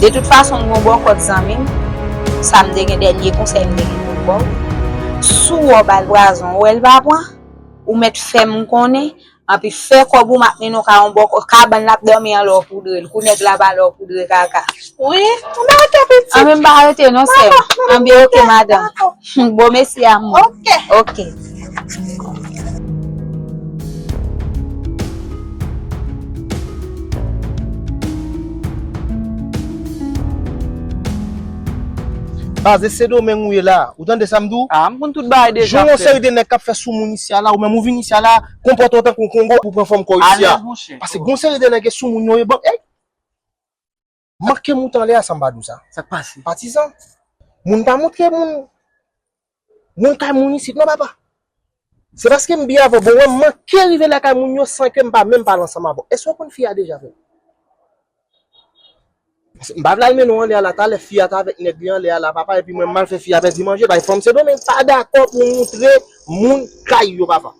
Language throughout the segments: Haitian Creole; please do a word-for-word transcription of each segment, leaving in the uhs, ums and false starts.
De tout fason, m gon bòkòt zanmi m, sa m te gen, dènye konsèy m te gen pou m ba w. Si w wè w ba l pwazon, ou wè l pa pran, ou mèt fè m konnen, anpi fè kòb ou m ap mennen w ka yon bòkòt, kabann l ap dòmi an lè w poudre l, kou nèg la pa lè w poudre kaka. Wi, ou mèt rete pitit. An men m pa rete non, sè m. An byen, oke, madanm. Bon, mèsi, amou. Oke. Oke. Baz, e Sendomeng ou ye la. Ou tande sa m di w? Ah, m konn tout bagay deja, frè m. Jwenn yon seri de nèg k ap fè soumoun isi a la, ou menm ou vin isi a la, konpòte w tankou yon Kongo pou pran fòm kò isi a. Alèz, monchè. Paske gon seri de nèg e soumoun yo ye, bon, ey! Manke moute anlè a, sa m pa di w sa. Sa k pase? Patizan. Moun pa montre moun, moun kay moun isit, non, papa. Se paske m byen avè w. Bon, wè, m manke rive lakay moun yo san ke m pa menm pale ansanm avè w. Èske w konn fi a deja, frè m? Paske m pa vle al mennen w anlè a la, talè fi a t avèk nèg li anlè a la, papa, epi mwen m al fè fi a pèdi manje, bay fanm Sendomeng pa dakò pou moutre moun kay yo, papa.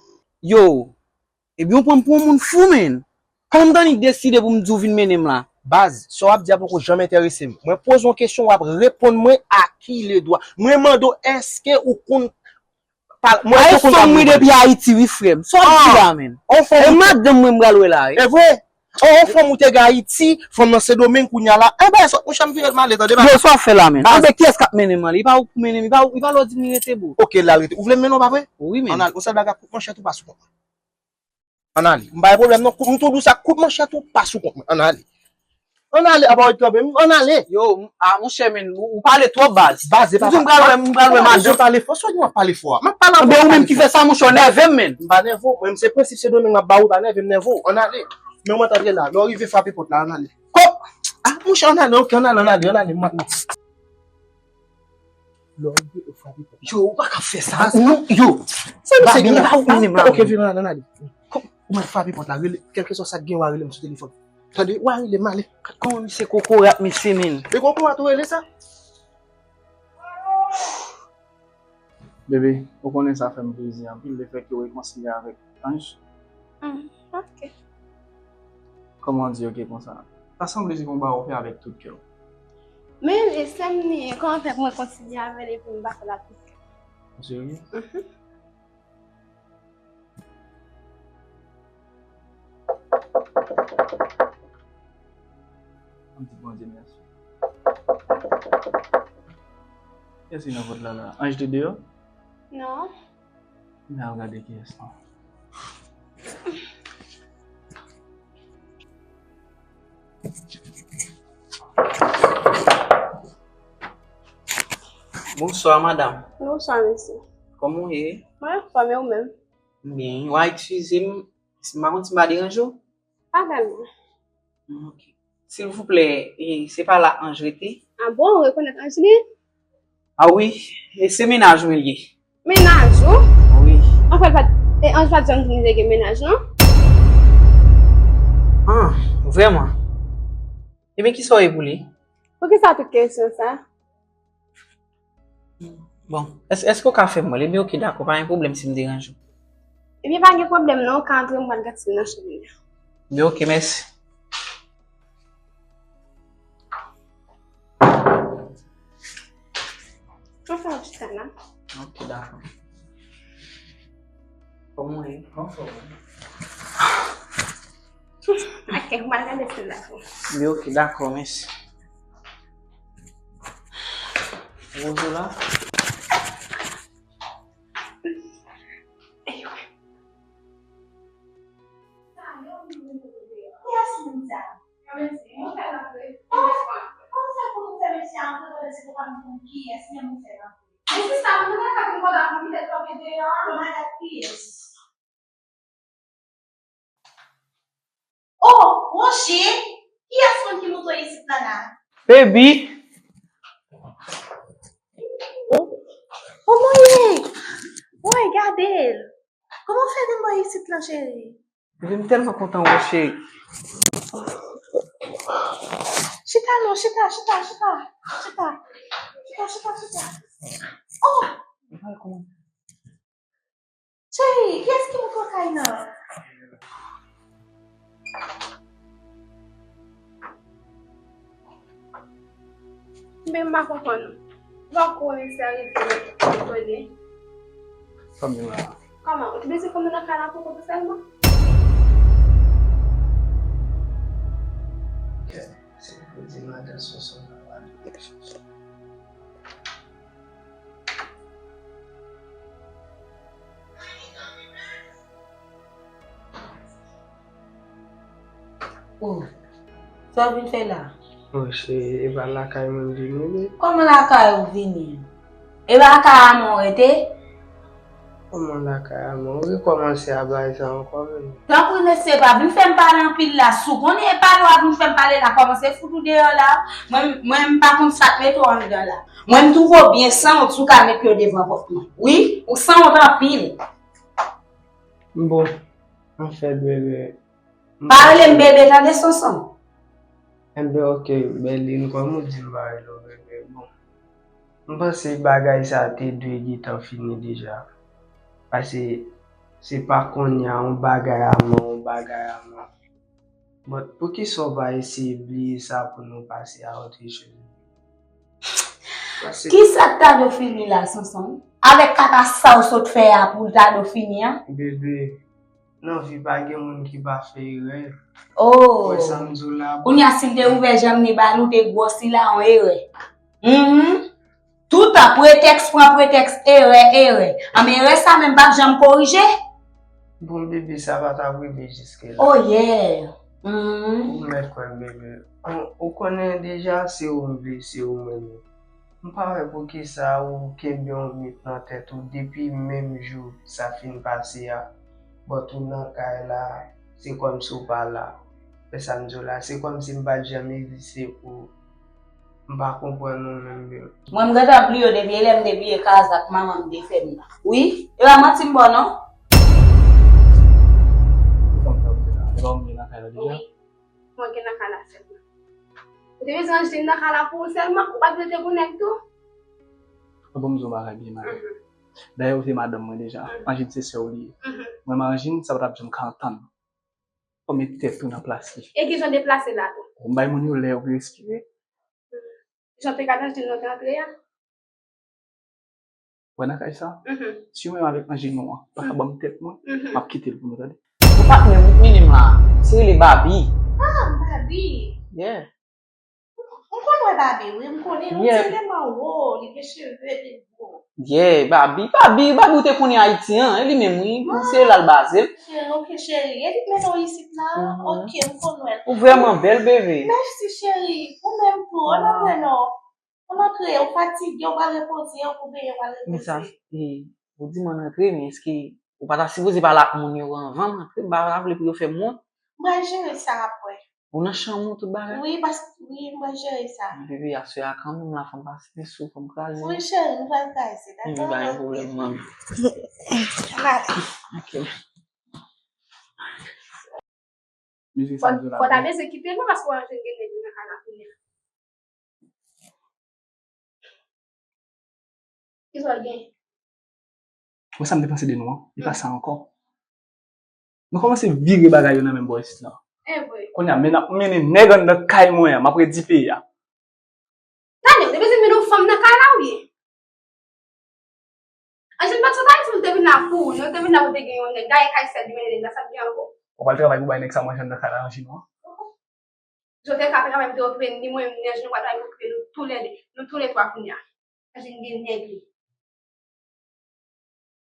Yo, epi w pran m pou yon moun fou, menn. Kòman m t annik deside pou m di w vin mennen m la? Baz, sa w ap di a poko janm enterese m. Mwen poze w yon kesyon, w ap reponn mwen à qui le droit. Mwen mande w, èske ou konn pale? Mwen, èske ou konn pale? A, e fanm wi depi Ayiti wi, frè m. Sa w ap di la, menn? E madanm mwen m pral wè la wi. E vre? Oh, on fanm ou te gen Ayiti, fanm nan Sendomeng kounye a la. Enben, sòt, monchè, m vire m ale, tande, papa. Yo, sa w ap fè la, menn? Anben, kiyès k ap mennen m ale? Li pa ou k pou mennen m, li pa ou, li pa lè w di m li rete, bro. Oke, l al rete. Ou vle m mennen w, pa vre? Wi, menn. Ann ale, yon sèl bagay, kout manchèt ou pa sou kont mwen. Ann ale. M pa gen pwoblèm, non. Kou-, m tou di w sa, kout manchèt ou pa sou kont mwen. Ann ale. Ann ale, apa w ret kanpe, ann ale. Yo, m-, a, monchè, menn, ou, ou pale twòp, baz. Baz, e pa. M di m pral wè, m pral wè madanm. Pale fò, swa di w ap pale fò a. M ap pale anpil. Anben, ou menm ki fè sa, monchè, w nève m, menn. M pa nève w, mwen, se prensip Sendomeng m ap ba ou, pa nève m, nève w. Ann ale. Men w antre la, lè w rive frape pòt la, ann ale. Kòk! Ah, monchè, ann ale, oke, ann ale, ann ale, ann ale, m ap. Lè w rive, ou frape pòt la. Yo, ou pa ka fè sa. Non, yo. Sa misye gen la? Ba, ba, ba, ok, vin, ann ale, ann ale. Kòk, ou mèt frape pòt la, rele, kèlkeswa sa k gen, w a rele m sou telefòn. Tande, w a rele m ale. Gad kòman misye kokorat, mesye, menn. E kokorat ou rele sa? Bebe, ou konnen sa fè m plezi anpil, lefètke w rekonsilye avèk Ange. Mm, ok. Kòman w di ok konsa? Ta sanble se yon bagay w fè avèk tout kè w. Men, e sè m li ye, kòman fè pou mwen rekonsilye avè l epi m pa fè l ak tout kè m? Ou serye? Mhm. Ann di Bondye mèsi. Kiyès ki nan pòt la la? Ange te deyò? Non. Men al gade kiyès non. Bonswa, madanm. Bonswa, mesye. Kòman w ye? Mwen anfòm, e ou menm? M byen. W a eskize m, m pa konn si m pa deranje w? Pa tèlman. Ok. Silvouplè, e, se pa la Ange rete? Ah bon, ou rekonèt Ange li? Ah wi, e se mennaj mwen li ye. Mennaj ou? Wi. Anfèt, pa t, e, Ange pa t janm di m li te gen mennaj, non? Ah, vrèman? Ebyen, kisa w ye pou li? Poukisa tout kesyon sa? Bon, èske, èske w ka fè m wè l? Ebyen, ok, dakò, pa gen pwoblèm si m deranje w. Ebyen, pa gen pwoblèm non, ou ka antre, m pral gate nan chanm li a. Ebyen, ok, mèsi. Anfòm, chita la. Ok, dakò. Kòman w ye? Anfòm. Ok, m pral gade sou la. Ebyen, ok, dakò, mèsi. Wozo la. Oh, Roger, kiyès moun ki moute isit la la? Baby! Oh, oh, mwen ye! Woy, gade l! Kòman w fè vin bò isit lan, cheri? Baby, m tèlman kontan wè w, cheri. Chita non, chita, chita, chita. Chita. Chita, chita, chita. Oh! Cheri, kiyès ki moute w kay nan? Men m pa konprann ou. Ou pa konnen sa rive etone. Kòman la? Kòman? Ou te bezwen konn nan kay la pou kont ou sèlman? Ok. Se pou di madan Sonson nan pale de Sonson. Oh, sa w vin fè la? Monchè, e pa lakay mwen m vini, wi. Kòman lakay ou vini? E pa lakay a mwen w rete? Kòman lakay a mwen? Ou rekòmanse a bagay sa ankò, menm? Tanpri, mesye, pa vin fè m pale anpil la. Si w konnen e pale w ap vin fè m pale la, kòmanse fout ou deyò la. Mwen, mwen, m pa konn sa k mete w anndan la. Mwen, m twouve w byen san wont si w ka met pye w devan pòt mwen. Wi, ou san wont anpil. Bon, anfèt, bebe, m Pa rele m bebe, tande, Sonson? Enben, ok, Bèlin, kòm ou di m pa rele w bebe, bon. M panse bagay sa te dwe gentan fini deja. Paske se pa kounye a, yon bagay a mò, yon bagay a mò. But poukisa w pa eseye bliye sa pou nou pase a otre choz? Paske Kisa k ta dwe fini la, Sonson? Avèk kaka sa w sot fè a pou l ta dwe fini an? Bebe, nan vi pa gen moun ki pa fè erè. Oh. Wè sa m di w la, Kounye a, si l te ouvè janm li ba l, ou te gwòsi la, yon erè. Mhm. Toutan, pretèks pran pretèks, erè, erè. Anben, erè sa menm p ap janm korije. Bon, bebe, sa pa t ap rive jiske la. Oh, yeah. Mhm. Ou mèt kwè m, bebe. Ou, ou konnen deja, se ou m vle, se ou m renmen. M pa wè poukisa ou kenbe yon mit nan tèt ou depi menm jou sa fin pase a. But ou nan kay la, se kòmsi w pa la. Wè sa m di w la, se kòmsi m pa t janm egziste pou ou. M pa konprann ou menm, bebe. Mwen, m gentan bliye w depi lè m te bliye kazak manman m te fè m la. Wi, e pa manti m ba w non. Kisa m fè w la? E pa ou m gen nan kay la deja? Wi, mwen gen nan kay la sèlman. Ou te bezwen Angeline nan kay la pou ou sèlman, ou pa t vle te pou nèg tou? Bon, m di w yon bagay byen mare. Mhm. Dayè, ou se madanm mwen deja. Mhm. Angeline se sè w li ye. Mhm. Mwen, Angeline, sa pa t ap janm ka antann. Fò w met tèt ou nan plas li. E kijan w deplase la tou? Ou bay moun yo lè yo pou yo respire. Jan w te gade Angeline nan te antre a? Wè nan kay sa? Mhm. Si w menm avèk Angeline ou an pa ka ban m tèt mwen, mhm, m ap kite l pou nou, tande. Ou patnè m, ou k mennen m la, se rele Babi. Ah, Babi. Yeah. M konn wè Babi, wi, m konnen l. Yeah. Li tèlman wo, li gen cheve, li gwo. Yeah, Babi, Babi, Babi ou te konnen Ayiti an, e li menm, wi, se la l baze l. Cheri, ok, cheri, e li k mennen w isit la? Mhm. Ok, m konn wè l. Ou vrèman bèl, bebe. Mèsi, cheri. Ou menm tou, ann antre non. Ann antre, ou fatige, ou pral repoze, ou benyen, ou pral repoze. Men sa, e, ou di m ann antre, men èske ou pa ta sipoze pale ak moun yo anvan m antre? M pa ta vle pou yo fè m wont. M pral jere sa apre. Ou nan chanm ou, tout bagay? Wi, pas, wi, m pral jere sa. Bebe, aswè a kanmenm, la fè m pase sou, fè m kraze. Wi, cheri, nou pral kraze, dakò? Wi, pa gen pwoblèm, manmi. Mare. Ok. Mezye, sa m di w la, fò ta bezwen kite nou, paske w ap jwenn gen nèg nan kay la kounye a. Kisa w gen? Mwen, sa m te panse de nou an, e pa sa ankò. Nou kòmanse vire bagay yo nan men bò isit la. E vre. Kounye a, men n ap mennen nèg anndan kay mwen an, m ap redi peyi a. Tande, ou te bezwen mennen yon fanm nan kay la oubyen? Angeline pa t sot Ayiti, ou te vin la pou ou, ou te vin la pou te gen yon nèg. Dayè kay sèl li mennen nèg la, sa k gen ankò? Ou pral travay pou bay nèg sa manje anndan kay la, Angeline, non? Jan w te ka travay pou te okipe ni mwen, ni Angeline, ou pral travay pou okipe nou toulède, nou toulètwa kounye a. Angeline gen nèg li.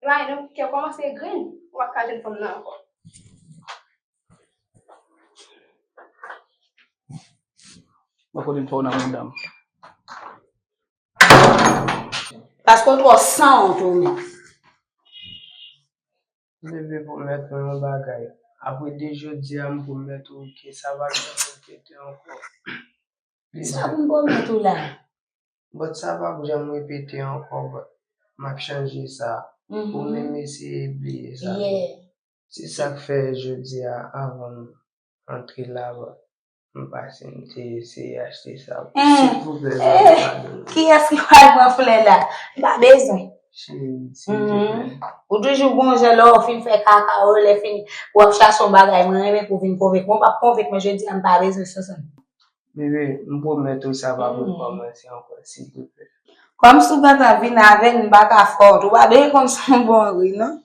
Epa, e nou kè kòmanse grenn, ou pa ka jwenn fanm nan ankò. Mwen konnen m fè w nan mouda m. Paske w twò sanwont ou menm. Bebe, pwomèt mwen yon bagay. Apre de jodi a, m pwomèt ou ke sa p ap janm repete ankò. Sa pou m pwomèt ou la? But sa p ap janm repete ankò, but m ap chanje sa. Mhm. Ou menm eseye bliye sa. Yeah. Se sa k fè jodi a, avan m antre la, but m pase, m te eseye achte sa. Eh, silvouplè, eh, padone m. Kiyès ki pral pran flè la? M pa bezwen. Cheri, silvouplè. Mhm. Ou toujou gon jan lè w fin fè kaka w, lè fini, w ap chache yon bagay, mwen renmen pou w vin konvenk mwen. W ap konvenk mwen jodi a, m pa bezwen Sonson. Bebe, m pwomèt ou sa pa pou kòmanse ankò, silvouplè. Kòm si w gentan vin avè l, m pa ka fè w, ou pa bezwen konn si w bon ri, non.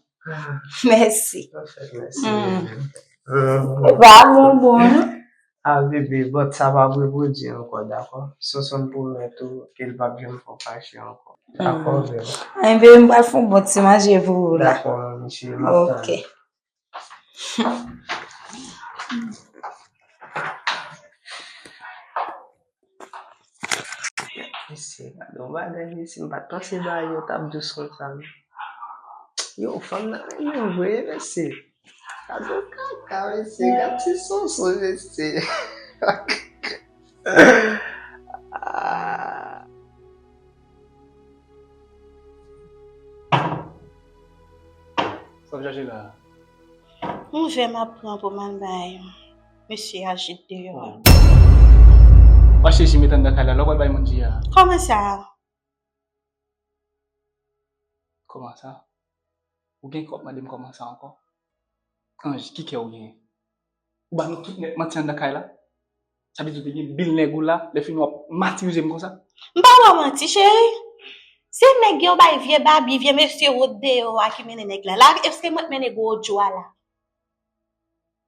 Mèsi. Anfèt, mèsi. E pa bonbon, non. A, bebe, but sa p ap repwodui ankò, dakò? Sonson pwomèt ou ke l p ap janm fè w fache ankò. Dakò, bebe? Anyen, bebe, m pral fè yon bon ti manje pou ou la. Dakò, manmi cheri, m ap tann. Ok. Mesye, gade yon bagay, mesye, m pa t panse bagay yo t ap dous konsa, non. Yo, fanm nan renmen vre, mesye. Gade yon kaka, mesye, gade ti soso, mesye. Ah. Sa w ap chache la? Yon vè m ap pran pou m al bay mesye a jete deyò a. W a chèche met anndan kay la, lè w pral bay moun ji a. Kòman sa? Kòman sa? Ou gen kòb mande m kòman sa ankò? Anj, ki kè w genyen? Ou ba nou tout nèt manti anndan kay la? Sa vle di w te gen bil nèg ou la, lè fini w ap matirize m konsa? M pa ba w manti, cheri. Se nèg yo bay vye Babi, vye mesye wot deyò a ki mennen nèg la. La, èske mwen k mennen gwo djo a la?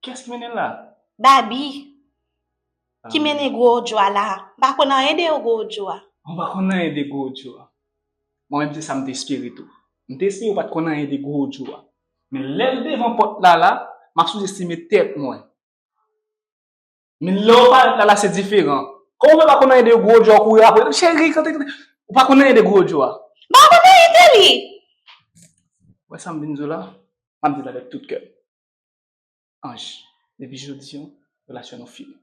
Kiyès ki mennen l la? Babi. Ki mennen gwo djo a la. M pa konn anyen de gwo djo a. Ou pa konn anyen de gwo djo a. Mwen menm se sa m te espere tou. M te espere ou pa t konn anyen de gwo djo a. Men lè l devan pòt la la, m ap souzestime tèt mwen. Men lè w parèt la la se diferan. Kòman w fè pa konn anyen de gwo djo a, w kouri apre l? Cheri, kote, kote? Ou pa konn anyen de gwo djo a. M pa konn anyen de li. Wè sa m vin di w la? M ap di l avèk tout kè m. Anj, depi jodi an, relasyon nou fini.